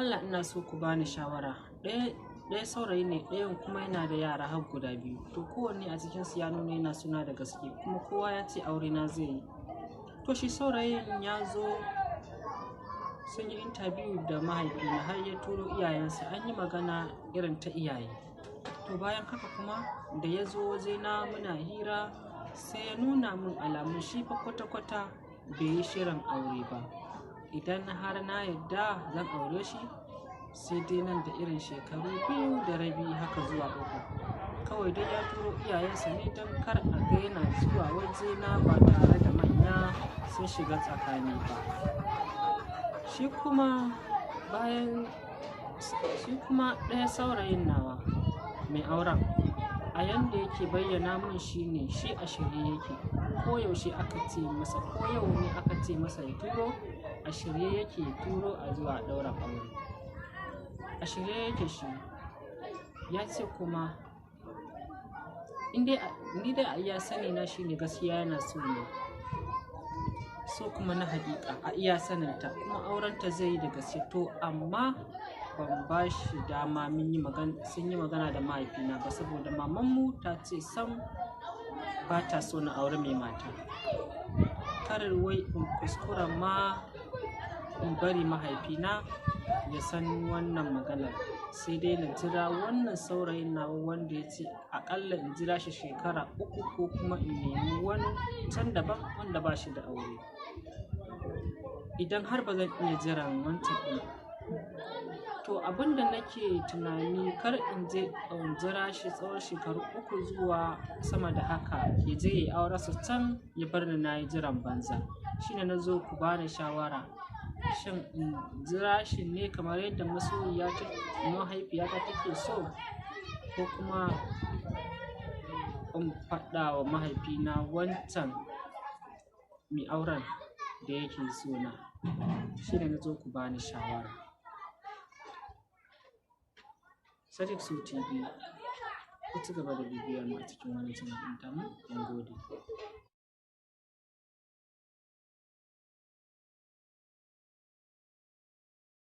Allah ina so ku bani shawara. Ɗaya saurayi ne, ɗayan kuma yana da yara har guda biyu. To kowanne a cikinsu ya nuna yana suna da gaske, kuma kowa ya ce aure na zai yi. To shi saurayin ya zo sun yi interview da mahaifina har ya turo iyayensa, an yi magana irin ta iyaye. To bayan haka kuma da ya zo wajena muna hira sai ya nuna min alamun shi fa kwata-kwata bai yi shirin aure ba. Idan har na yadda zan aure shi, sai dai nan da irin shekaru 2.5 haka zuwa 3. Kawai dai ya turo iyayensa ne don kar a ga yana zuwa wajena ba tare da manya sun shiga tsakani ba. Shi kuma bayan, shi kuma ɗaya saurayin nawa mai auren, a yanda yake bayyana mun shine shi a shirye yake. Ko yaushe aka ce masa, ko yau ne aka ce masa ya turo, a shirye yake ya turo a zuwa ɗaura aure. A shirye yake shi. Ya ce kuma in dai, ni dai a iya sani na shine gaskiya yana so ne. So kuma na haƙiƙa a iya saninta kuma aurenta zai yi da gaske. To amma ban ba shi dama mun yi magana, sun yi magana da mahaifina ba saboda mamanmu ta ce sam ba ta so na auri mai mata. Kar wai in kuskura ma in bari mahaifina ya san wannan maganar. Sai dai na jira wannan saurayin nawa wanda ya ce aƙalla in jira shi shekara 3 ko kuma in nemi wani can daban wanda ba shi da aure. Idan har ba zan iya jiran wancan ɗin. To abin da nake tunani kar in je in jira shi tsawon shekaru 3 zuwa sama da haka ya je ya yi aurensa can ya bar ni na yi jiran banza. Shine na zo ku bani shawara. Shin in jira shi ne kamar yadda masoyiya ta, mahaifiyata take so, ko kuma in faɗa wa mahaifina wancan mai auren da yake so na? Shine na zo ku bani shawara. Sadiq So TV, ku ci gaba da bibiyar mu a cikin wannan channel ɗin tamu. Mun gode.